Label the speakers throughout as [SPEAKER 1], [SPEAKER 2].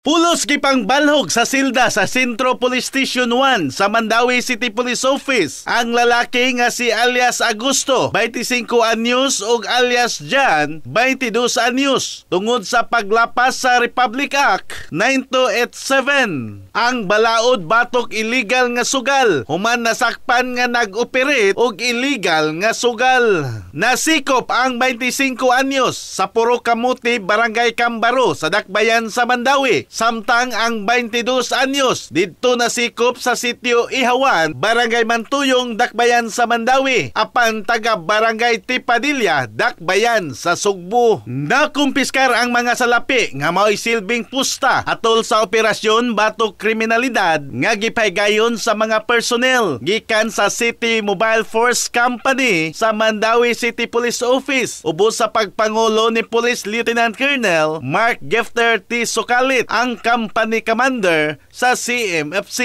[SPEAKER 1] Pulos gipangbalhog sa silda sa Centro Police Station 1 sa Mandaue City Police Office ang lalaki nga si alias Agusto, 25 anyos, ug alias Jan, 22 anyos, tungod sa paglapas sa Republic Act 9287, ang balaod batok illegal nga sugal, human nasakpan nga nag-operate og illegal nga sugal. Nasikop ang 25 anyos sa Puro Kamuti, Barangay Cambaro sa Dakbayan sa Mandaue, samtang ang 22 anyos didto nasikop sa sitio Ihawan, Barangay Mantuyong, Dakbayan sa Mandaue, apan taga Barangay Tipadilla, Dakbayan sa Sugbo. Nakumpiskar ang mga salapi nga mao'y silbing pusta atol sa operasyon batok kriminalidad nga gipaygayon sa mga personnel gikan sa City Mobile Force Company sa Mandaue City Police Office ubos sa pagpangulo ni Police Lieutenant Colonel Mark Gefter T. Sukalit, ang company commander sa CMFC.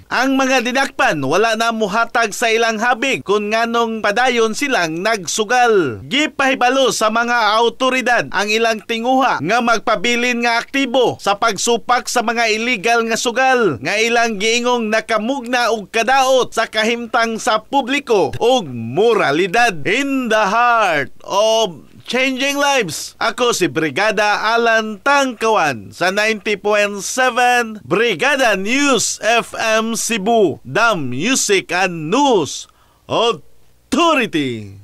[SPEAKER 1] Ang mga dinakpan wala na muhatag sa ilang habig kung nganong padayon silang nagsugal. Gipahibalo sa mga autoridad ang ilang tinguha nga magpabilin nga aktibo sa pagsupak sa mga illegal nga sugal nga ilang giingong nakamugna og kadaot sa kahimtang sa publiko ug moralidad. In the heart of changing lives. Ako si Brigada Alan Tangkawan sa 90.7 Brigada News FM Cebu, the Music and News Authority.